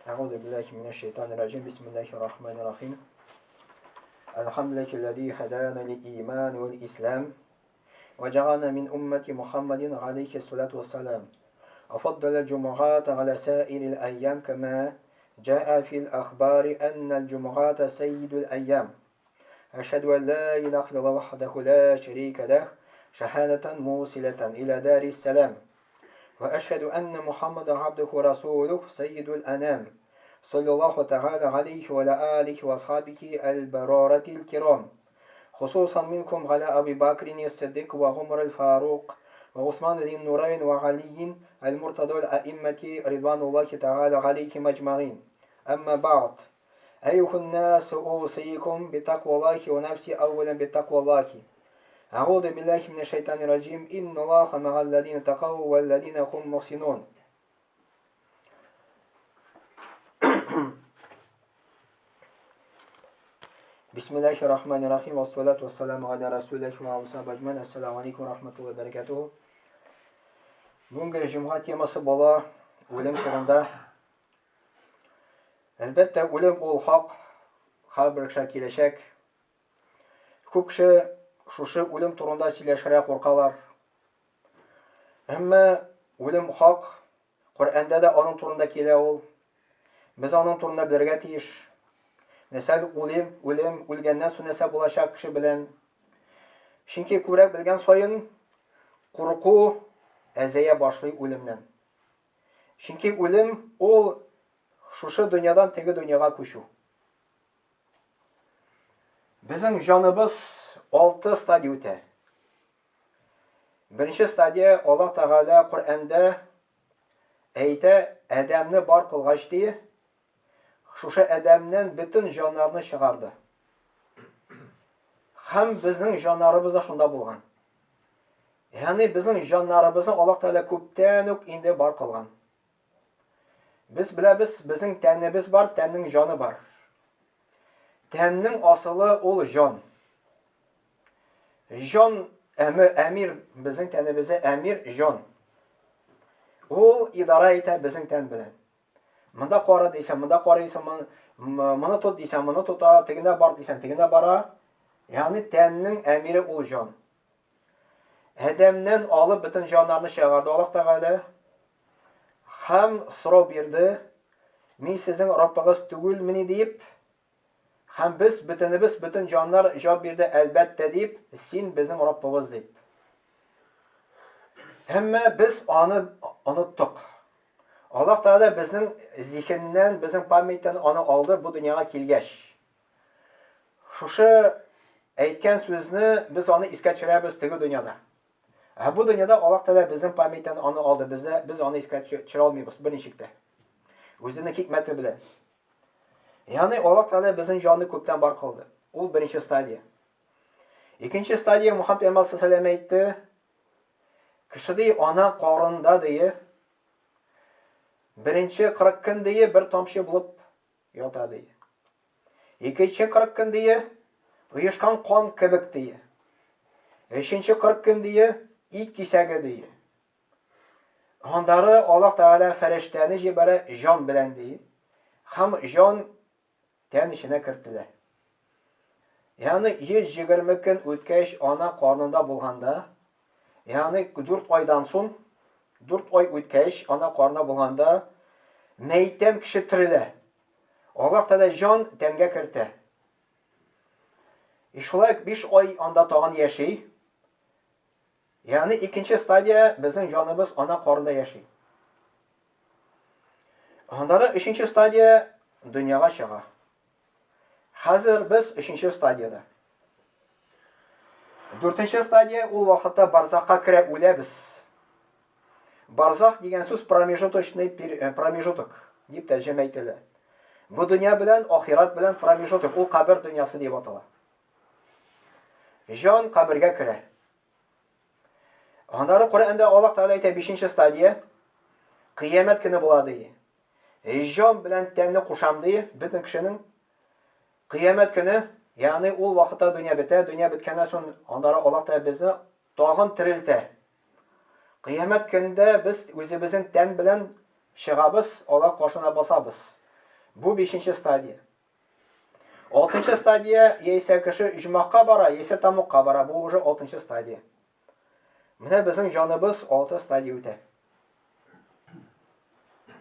Әгъузу биллахи минәш шайтанир раҗим. Бисмиллахир рахманир рахим. Әлхәмдүлилләһи һәдәна лил иман вәл ислам. Ва җәгална мин уммати Мухаммадин галейхи салату вассалам. Афаддал җумгата галя саирил айям кама җаа фил ахбари аннал җумгата сайидул айям. Әшһәдү ан ла илаһа иллаллаһ вахдаху ла шәрика ләһ шаһадатан мусилатан иля дарис салам. Ва әшһәдү анна Мухаммадан абдуху ва расулух сайидул анам. Саллаллаху тәгалә галейхи ва аля алихи ва асхабихи әл-бараратил кирам. Хусусан минкум галя Аби Бакрин ас-Сиддик ва Гумар аль-Фарук ва Усман зин-Нурайн ва Галийин аль-Муртада аль-Аиммати ридвануллахи тәгалә галейхим аҗмагин. Әмма бәгъд. Әйюһун-насу усыйкум битакваллахи ва нәфси әүвәлән битакваллахи. Әгъузу биллахи минәш шайтанир раҗим. Инналлаха мәгалләзина тәкау вәлләзина хум мухсинун. Бисмиллахи рахмани рахим. Вассалату вассаламу аля расулиллахи ва алейхи аҗмаин. Ассаламу алейкум ва рахматуллахи ва баракатуху. Бүгенге җомга темасы була үлем турында. Әлбәттә, үлем ул хак, һәрбер кеше киләчәк. Күп кеше шушы үлем турында сөйләшергә куркалар. Әмма үлем хак, Коръәндә дә аның турында килә ул. Без аның турында белергә тиеш. Нәрсә үлем, үлем, үлгәннән соң нәрсә булачак кеше белән. Чөнки күбрәк белгән саен курку әзәя башлый үлемнән. Чөнки үлем ул шушы дөньядан теге дөньяга күчү. Безнең җаныбыз алты стадия үтә. Беренче стадия Аллаһ Тәгалә Коръәндә әйтә, Адәмне бар кылгач ди, шушы Адәмнән бөтен җаннарны чыгарды. Һәм безнең җаннарыбыз да шунда булган. Ягъни безнең җаннарыбызны Аллаһ Тәгалә күптән үк инде бар кылган. Без беләбез, безнең тәнебез бар, тәннең җаны бар. Тәннең асылы ул җан. Җан әмер, әмир, безнең тәнебезе әмир җан. Ул идара итә безнең тән белән. Монда кара дисәң, монда карыйсың, моны тот дисәң, моны тота, тегендә бар дисәң, тегендә бара. Ягъни тәннең әмире ул җан. Адәмнән алып бөтен җаннарны чыгарды Аллаһ Тәгалә. Һәм сорау бирде, мин сезнең Раббыгыз түгелмени дип, һәм без бөтенебез, бөтен җаннар җавап бирде, әлбәттә дип, син безнең Раббыбыз дип. Әмма без аны оныттык. Аллаһ Тәгалә безнең зиһеннән, безнең памятьтән аны алды бу дөньяга килгәч. Шушы әйткән сүзне без аны искә төшерәбез теге дөньяда. Ә бу дөньяда Аллаһ Тәгалә безнең памятьтән аны алды. Бездә без аны искә төшерә алмыйбыз берничек тә. Үзенең хикмәте белән. Ягъни Аллаһ Тәгалә безнең җанны күптән бар кылды. Ул беренче стадия. Икенче стадия Мухаммад пәйгамбәр саллаллаху әйтте. Кеше ди ана карынында ди беренче 40 көн ди бер тамчы булып ята ди. Икенче 40 көн дие, оешкан кан кебек дие. Өченче 40 көн дие, ит кисәге дие. Андары Аллаһ Тәгалә фәрештәне җибәрә җан белән ди. Һәм җан тән эченә кертелә. Ягъни 120 көн үткәч ана карнында булганда, ягъни 4 айдан соң, 4 ай үткәч ана карнында булганда мәйттән кеше терелә. Аллаһ Тәгалә җан тәнгә кертә. И шулай 5 ай анда тагын яши. Ягъни икенче стадия безнең җаныбыз ана карында яши. Аннары өченче стадия дөньяга чыга. Хәзер без өченче стадиядә. Дүртенче стадия ул вакытта барзахка керә үләбез. Барзах дигән сүз промежуточный промежуток дип тәрҗемә ителә. Бу дөнья белән ахират белән промежуток, ул кабер дөньясы дип атала. Җан кабергә керә. Аннары Коръәндә Аллаһ Тәгалә әйтә, бишенче стадия кыямәт көне була ди. Җан белән тәнне кушам ди, бөтен кешенең кыямәт көне, ягъни ул вакытта дөнья бетә, дөнья беткәннән соң аннары Аллаһ Тәгалә безне тагын терелтә. Кыямәт көндә без үзебезнең тән белән чыгабыз, Аллаһ каршына басабыз. Бу бишенче стадия. Алтынчы стадия, яисә кеше оҗмахка бара, яисә тамукка бара. Бу уже алтынчы стадия. Менә безнең җаныбыз алты стадия үтә.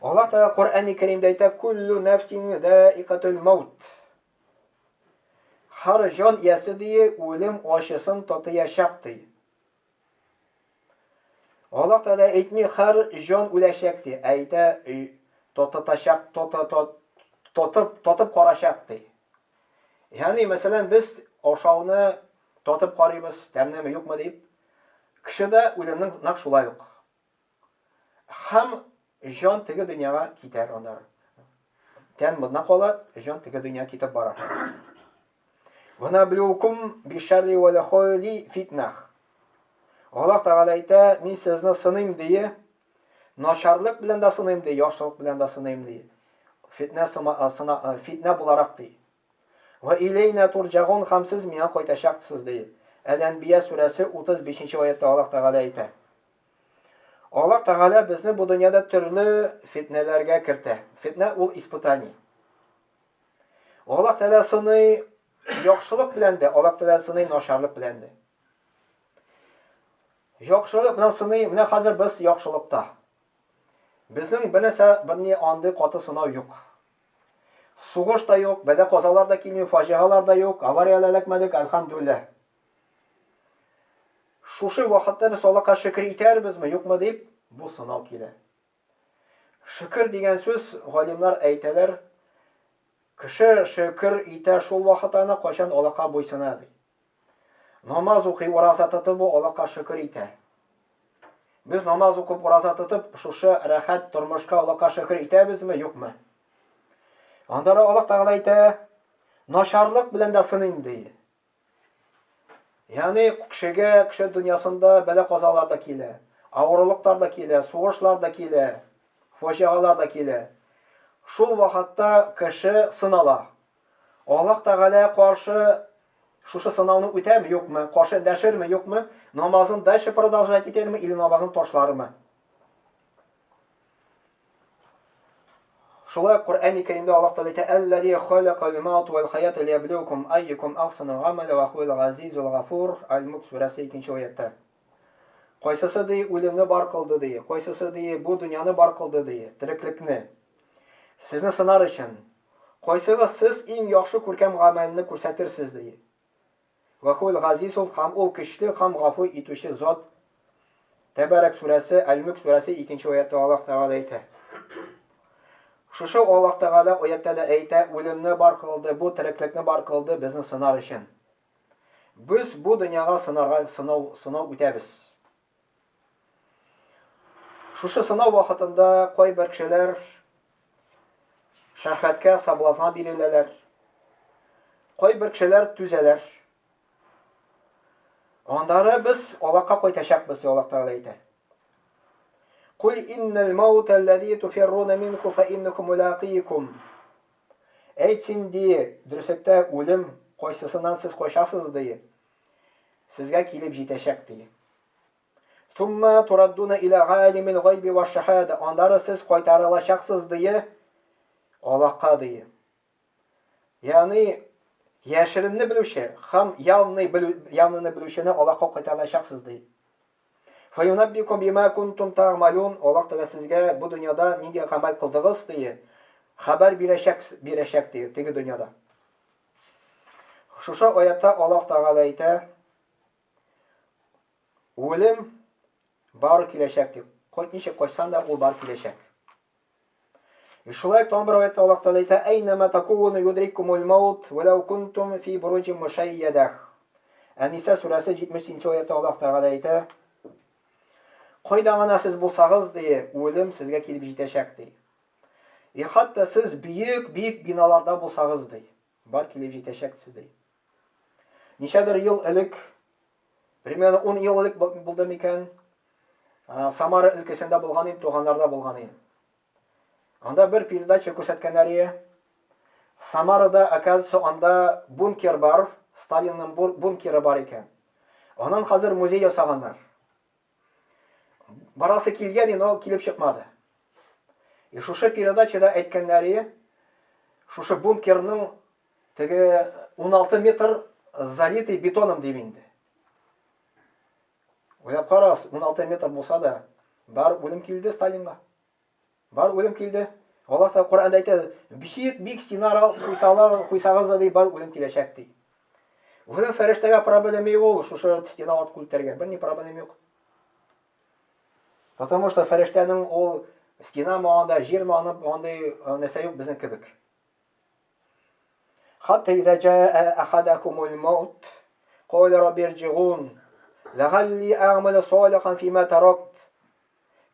Аллаһ Тәгалә Коръәни Кәримдә әйтә: "Куллу нәфсин заикатул маут". Һәр җан иясе ди үлем ачысын татыячак ди. Аллаһ Тәгалә әйтми, һәр җан үләчәк ди, ә әйтә татытачак, татып, татып карачак ди. Ягъни, мәсәлән, без ашауны татып карыйбыз, тәмлеме, юкмы дип. Кеше дә үлемнең нәкъ шулай ук. Һәм җан теге дөньяга китәр аннары. Тән монда кала, җан теге дөньяга китеп бара. Вә наблюкум бишәрри вәл хайри фитнах. Аллаһ Тәгалә әйтә, мин сезне сыныйм дие, начарлык белән дә сыныйм ди, яхшылык белән дә сыныйм ди. Фитнә сына, фитнә буларак ди. Вә иләйнә турҗагун һәм сез миңа кайтачаксыз ди. Әл-Әнбия сүрәсе 35 нче аятта Аллаһ Тәгалә әйтә. Аллаһ Тәгалә безне бу дөньяда төрле фитнәләргә кертә. Фитнә ул испытание. Аллаһ Тәгалә сыный яхшылык белән дә, Аллаһ Тәгалә сыный начарлык белән дә. Яхшылык белән сыный, менә хәзер без яхшылыкта. Безнең бернәрсә, берни андый каты сынау юк. Сугыш та юк, бәла-казалар да килми, фаҗигалар да юк, аварияләр эләкмәдек, әлхәмдүлилләһ. Шушы вакытта без Аллаһка шөкер итәрбезме, юкмы дип, бу сынау килә. Шөкер дигән сүз галимнәр әйтәләр, кеше шөкер итә шул вакытта аны кайчан Аллаһка буйсына ди. Намаз укый, ураза тотып, бу Аллаһка шөкер итә. Без намаз укып, ураза тотып, шушы рәхәт тормышка Аллаһка шөкер итәбезме, юкмы? Аннары Аллаһ Тәгалә әйтә, начарлык белән дә сыныйм ди. Ягъни кешегә, кеше дөньясында бәла-казалар да килә, авырлыклар да килә, сугышлар да килә, фаҗигалар да килә. Шул вакытта кеше сынала. Аллаһ Тәгалә каршы шушы сынауны үтәме, юкмы, каршы эндәшерме, юкмы, намазын дальше продолжать итәрме или намазын ташлармы? Шулай Коръәни Кәримдә Аллаһ Тәгалә әйтә: "Әлләзи халакал маут вал хаята лияблукум айюкум ахсану гамәла ва хуал газизул гафур" Аль-Мулк сүрәсе 2 аятта. Кайсысы ди үлемне бар кылды ди, кайсысы ди бу дөньяны бар кылды ди, тереклекне. Сезне сынар өчен. Кайсыгыз сез иң яхшы күркәм гамәлне күрсәтерсез ди. Вә хуэл газиз ул һәм ул көчле һәм гафу итүче зат. Тәбәрәк сүрәсе, Әл-Мүлк сүрәсе 2 аятта Аллаһ Тәгалә әйтә. Шушы Аллаһ Тәгалә аятта да әйтә, үлемне бар кылды, бу тереклекне бар кылды безне сынар өчен. Без бу дөньяга сынарга сынау, сынау үтәбез. Шушы сынау вакытында кайбер кешеләр шәһвәткә, соблазнга биреләләр. Кайбер кешеләр түзәләр. Аннары без Аллаһка кайтачакбыз, дип Аллаһ Тәгалә әйтә. Кул иннал маута аллази туфирруна минху фа иннаху мулакыйкум. Әйт син, ди, дөреслектә үлем кайсысыннан сез качасыз, ди. Сезгә килеп җитәчәк, ди. Сумма тураддуна иля галимил гайби ва шахада. Аннары сез кайтарылачаксыз, ди, Аллаһка, ди. Ягъни яшеренне белүче һәм явный белү, явныйны белүчене Аллаһка кайтарылачаксыз, ди. Фаюнаббикум бима кунтум тагмалун. Аллаһ Тәгалә сезгә бу дөньяда нинди гамәл кылдыгыз, ди, хәбәр бирәчәк, бирәчәк, ди, теге дөньяда. Шушы аятта Аллаһ Тәгалә әйтә, үлем бар киләчәк дип. Кайт ничек качсаң да, ул бар киләчәк. И шулай тагын бер аятта Аллаһ Тәгалә әйтә, Әйнәмә такуну юдриккумул маут, вәләү кунтум фи буруҗин мушайядах. Ән-Ниса сүрәсе 70 аятта Аллаһ Тәгалә әйтә, Кайда гына сез булсагыз, ди, үлем сезгә килеп җитәчәк, ди. И хәтта сез бөек-бөек биналарда булсагыз, ди, бар килеп җитәчәк, ди. Ничәдер ел элек, примерно 10 ел элек булды микән, Самара өлкәсендә булган идем, туганнарда булган идем. Анда бер передача күрсәткәннәр иде. Самарада, оказывается, анда бункер бар, Сталинның бункеры бар икән. Аннан хәзер музей ясаганнар. Барасы килгән, но килеп чыкмады. И шушы передачада әйткәннәре, Шушы бункерның теге 16 метр залитый бетоном дип инде. Уйлап карагыз, 16 метр булса да, бар үлем килде Сталинга. Бар үлем килде. Аллаһ та Коръәндә әйтә, бик бик стена куйсалар, куйсагыз да ди, бар үлем киләчәк ди. Үлем фәрештәгә проблема юк ул, шушы стена ат күтәргән, берни проблема юк. Потому что фәрештәнең ул стена анда, җир аны андый нәрсә юк безнең кебек. Хатта иза җаа ахадакумул маут, кала рабби ирҗигун, ләгалли әгъмәлә салихан фима таракт.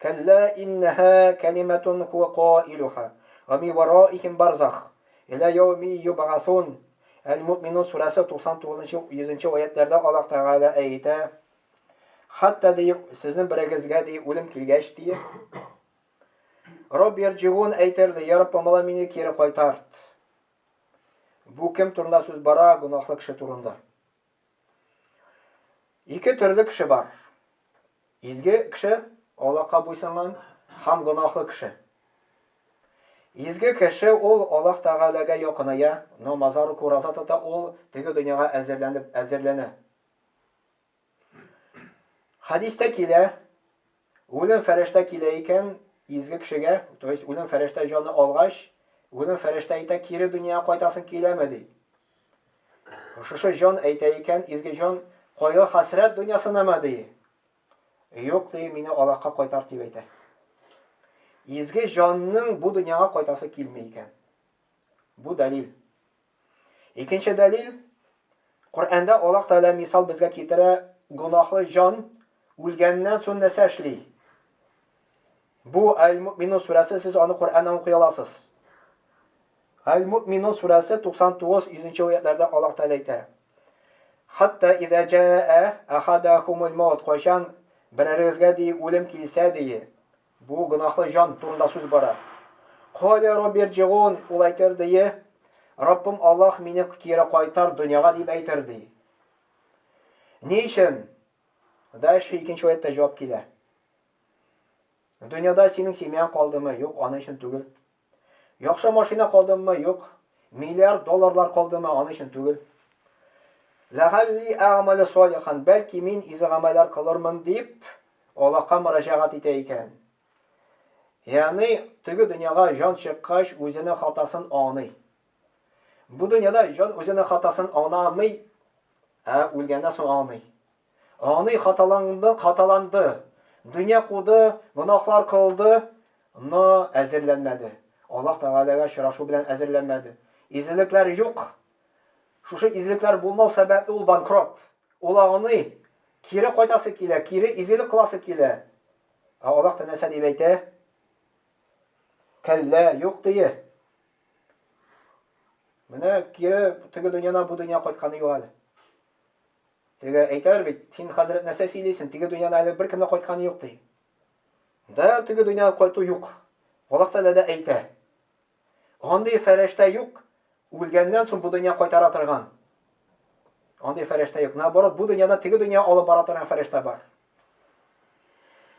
Кәллә иннәһә кәлимәтун хуа каилуха, ва ми вараихим барзах, илә яуми юбгасун. Әл-Муъминун сүрәсе 99 100 аятләрдә Аллаһ Тәгалә әйтә, Хәтта ди, сезнең берегезгә ди, үлем килгәч ди, Рабби ирҗигун әйтер ди, Я Раббым, Алла мине кире кайтарт. Бу кем турында сүз бара? Гөнаһлы кеше турында. Ике төрле кеше бар. Изге кеше, Аллаһка буйсынган, һәм гөнаһлы кеше. Изге кеше ул Аллаһ Тәгаләгә якыная, намаза, руку, ураза тота, ул теге дөньяга әзерләнеп әзерләнә. Хәдистә килә, үлем фәрештә килә икән изге кешегә, то есть үлем фәрештә җаны алгач, үлем фәрештә әйтә, кире дөньяга кайтасың киләме ди. Шушы җан әйтә икән, изге җан, кайгы хәсрәт дөньясынамы ди. Юк ди, мине Аллаһка кайтар дип әйтә. Изге җанның бу дөньяга кайтасы килми икән. Бу дәлил. Икенче дәлил, Коръәндә Аллаһ Тәгалә мисал безгә китерә, гөнаһлы җан үлгәннән соң нәрсә эшли? Бу Әл-Муъминун сүрәсе, сез аны Коръәннән укый аласыз. Әл-Муъминун сүрәсе 99 100 аятларда Аллаһ Тәгалә әйтә. Хатта иза җаа ахадахумул маут, кайчан берәрегезгә ди үлем килсә ди, бу гөнаһлы җан турында сүз бара. Каля рабби ирҗигун, ул әйтер ди, Раббым Аллаһ мине кире кайтар дөньяга дип әйтер ди. Ни өчен? Дальше икенче аятта җавап килә. Дөньяда синең семьяң калдымы? Юк, аның өчен түгел. Яхшы машина калдымы? Юк. Миллиард долларлар калдымы? Аның өчен түгел. Ләгалли әгъмәле салихан, бәлки мин изге гамәлләр кылырмын дип, Аллаһка мөрәҗәгать итә икән. Ягъни, теге дөньяга җан чыккач, үзенең хатасын аңлый. Бу дөньяда җан үзенең хатасын аңламый, ә үлгәннән соң аңлый. Аны хаталанды, хаталанды. Дөнья куды, гөнаһлар кылды, но әзерләнмәде. Аллаһ Тәгаләгә очрашу белән әзерләнмәде. Изгелекләр юк. Шушы изгелекләр булмау сәбәпле ул банкрот. Ул аңлый, кире кайтасы килә, кире изгелек кыласы килә. Ә Аллаһ та нәрсә дип әйтә? Кәллә, юк дие. Менә кире теге дөньядан бу дөнья кайтканы юк әле. Теге әйтәләр бит, син хәзрәт нәрсә сөйлисең, теге дөньядан әле беркем дә кайтканы юк ди. Да, теге дөньяга кайту юк. Аллаһ Тәгалә дә әйтә. Андый фәрештә юк, үлгәннән соң бу дөнья кайтара торган. Андый фәрештә юк. Наоборот, бу дөньядан теге дөнья алып бара торган фәрештә бар.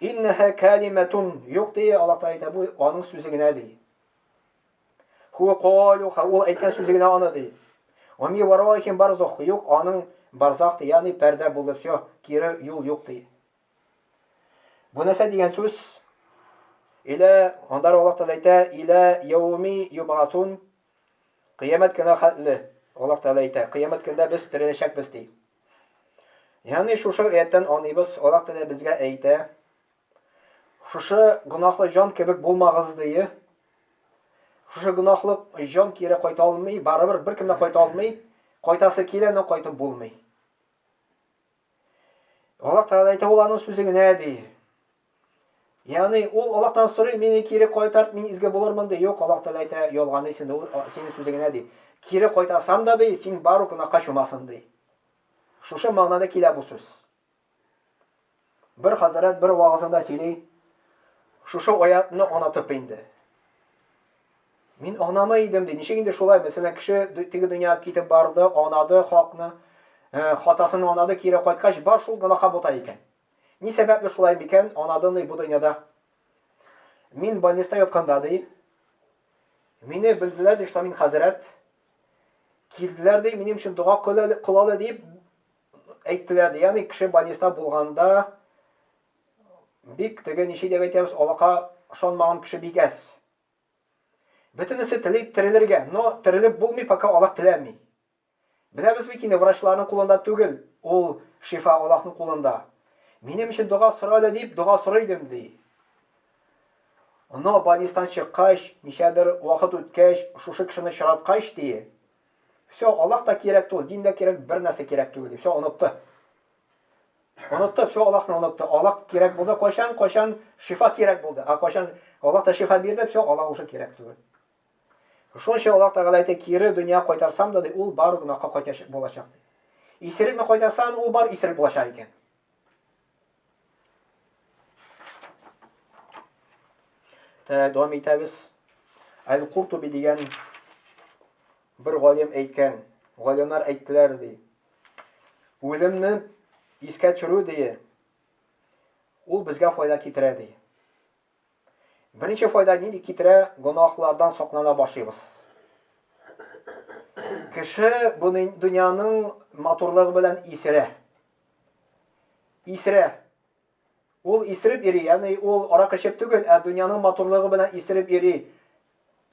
Иннәһә калиматун юк ди, Аллаһ Тәгалә әйтә, бу аның сүзе генә ди. Хуа калуха, ул әйткән сүзе генә аны ди. Ва ми вараихим барзах, юк, аның барзах ди, ягъни пәрдә булды, все, кире юл юк ди. Бу нәрсә дигән сүз? Илә, анда Аллаһ Тәгалә әйтә, илә яуми юбгатун, кыямәт көне хәтле, Аллаһ Тәгалә әйтә, кыямәт көндә без тереләчәкбез ди. Ягъни шушы аяттан аңлыйбыз, Аллаһ Тәгалә безгә әйтә, Шушы гөнаһлы җан кебек булмагыз дие. Шушы гөнаһлы җан кире кайта алмый, барыбер беркем дә кайта алмый. Кайтасы килә, но кайтып булмый. Аллаһ Тәгалә әйтә, ул аның сүзе генә ди. Ягъни ул Аллаһтан сорый, мине кире кайтарт, мин изге булырмын ди. Юк, Аллаһ Тәгалә әйтә, ялганыйсың, ул синең сүзе генә ди. Кире кайтарсам да ди, син бару гөнаһка чумасың ди. Шушы мәгънәдә килә бу сүз. Бер хәзрәт бер вагызында сөйли, шушы аятны аңлатып инде. Мин аңламый идем ди. Ничек инде шулай? Мәсәлән, кеше теге дөньяга китеп барды, аңлады хакны, э, хатасын аңлады, кире кайткач, бар шул гөнаһка бата икән. Ни сәбәпле шулай микән? Аңладым ди бу дөньяда. Мин больниста ятканда ди. Мине белделәр ди, что мин хәзрәт. Килделәр ди, минем өчен дога кылалы дип әйттеләр ди. Ягъни кеше больниста булганда бик теге ничек дип әйтәбез, Аллаһка ышанмаган кеше бик әз. Бөтенесе тели терелергә, но терелеп булмый, пока Аллаһ теләми. Беләбез бит инде, врачларның кулында түгел, ул шифа Аллаһның кулында. Минем өчен дога сора әле дип, дога сорый идем, ди. Но больництан чыккач, ничәдер вакыт үткәч, шушы кешене очраткач, ди, все, Аллаһ та кирәк түгел, дин дә кирәк, бер нәрсә кирәк түгел, ди. Все, онытты. Онытты, все, Аллаһны онытты. Аллаһ кирәк булды, кайчан, кайчан шифа кирәк булды. А кайчан Аллаһ та шифа бирде, все, Аллаһ уже кирәк түгел. Шунча Аллаһ Тәгалә әйтә, кире дөнья кайтарсам да, ди, ул бар гөнаһка кайтачак булачак, ди. Исерекне кайтарсаң, ул бар исерек булачак икән. Так, дәвам итәбез. Әл-Куртуби дигән бер галим әйткән, галимнәр әйттеләр, ди. Үлемне искә төшерү, ди, ул безгә файда китерә, ди. Беренче файда нинди китерә? Гөнаһлардан саклана башлыйбыз. Кеше бу дөньяның матурлыгы белән исерә. Исерә. Ул исереп йөри, ягъни ул аракы эчеп түгел, ә дөньяның матурлыгы белән исереп йөри.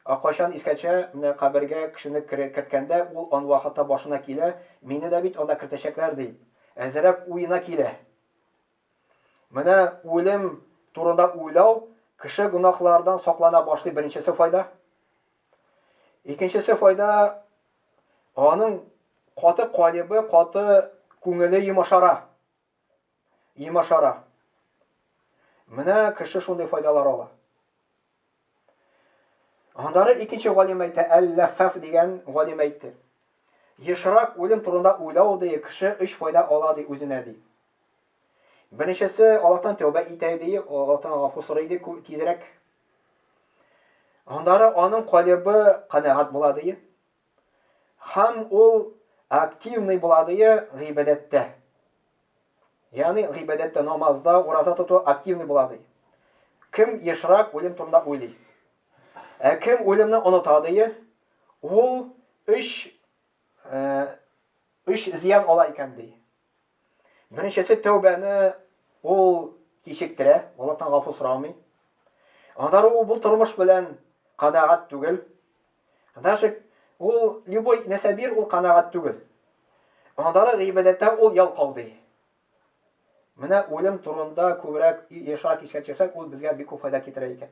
Ә кайчан искә төшә, менә кабергә кешене керткәндә, ул ан вакытта башына килә, мине дә бит анда кертәчәкләр ди. Әзрәк уена килә. Менә үлем турында уйлау кеше гөнаһлардан саклана башлый, беренчесе файда. Икенчесе файда аның каты калибы, каты күңеле йомшара. Йомшара. Менә кеше шундый файдалар ала. Аннары икенче галим әйтә, Әл-Ләффәф дигән галим әйтте. Ешрак үлем турында уйлау ди, кеше өч файда ала ди үзенә ди. Беренчесе Аллаһтан тәүбә итә ди, Аллаһтан гафу сорый ди тизрәк. Аннары аның калебы канәгать була ди. Һәм ул активный була ди гыйбадәттә. Ягъни гыйбадәттә, намазда, ураза тоту активный була ди. Кем ешрак үлем турында уйлый? Ә кем үлемне оныта ди, ул өч э, өч зыян ала икән ди. Беренчесе тәүбәне ул кичектерә, Аллаһтан гафу сорамый. Аннары ул бу тормыш белән канәгать түгел. Даже ул любой нәрсә бир, ул канәгать түгел. Аннары гыйбадәттә ул ялкау ди. Менә үлем турында күбрәк ешрак искә төшерсәк, ул безгә бик күп файда китерә икән.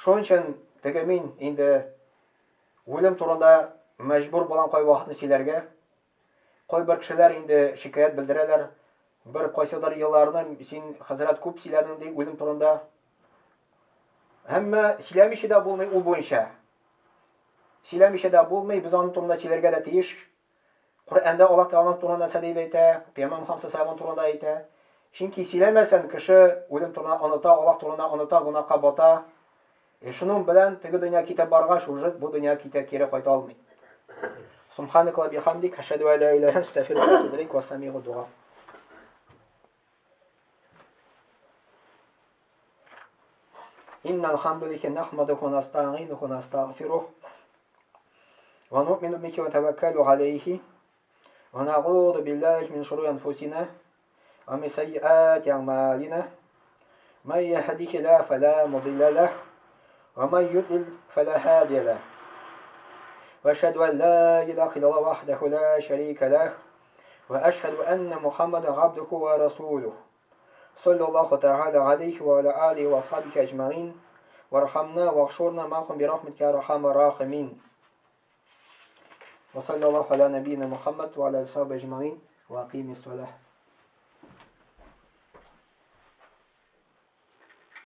Шуның өчен теге мин инде үлем турында мәҗбүр булам кайвакытны сөйләргә. Кайбер кешеләр инде шикаять белдерәләр. Бер кайсыдыр елларны син, хәзрәт, күп сөйләдең ди үлем турында. Әмма сөйләмичә дә булмый ул буенча. Сөйләмичә дә булмый, без аның турында сөйләргә дә тиеш. Коръәндә Аллаһ Тәгалә турында нәрсә дип әйтә, Пәйгамбәр Мөхәммәд саллаллаһу турында әйтә. Чөнки сөйләмәсән, кеше үлем турында оныта, Аллаһ турында оныта, гөнаһка бата. И шуның белән теге дөнья китеп баргач, уже бу дөнья китә, кире кайта алмый. Субханак ва бихамдик, ашһаду ан ла илаһа илля астагфирука ва атубу илейк, ва самигу дуа. إن الحمد لله نحمده ونستعينه ونستغفره ونؤمن به ونتوكل عليه ونعوذ بالله من شرور أنفسنا ومن سيئات أعمالنا من يهده الله فلا مضل له ومن يضلل فلا هادي له وأشهد أن لا إله إلا الله وحده لا شريك له وأشهد أن محمدا عبده ورسوله صلى الله تعالى عليه وعلى آله وأصحابه أجمعين وارحمنا واغفرنا معهم برحمتك يا أرحم الراحمين وصلى الله على نبينا محمد وعلى آله وصحبه أجمعين وأقيم الصلاة.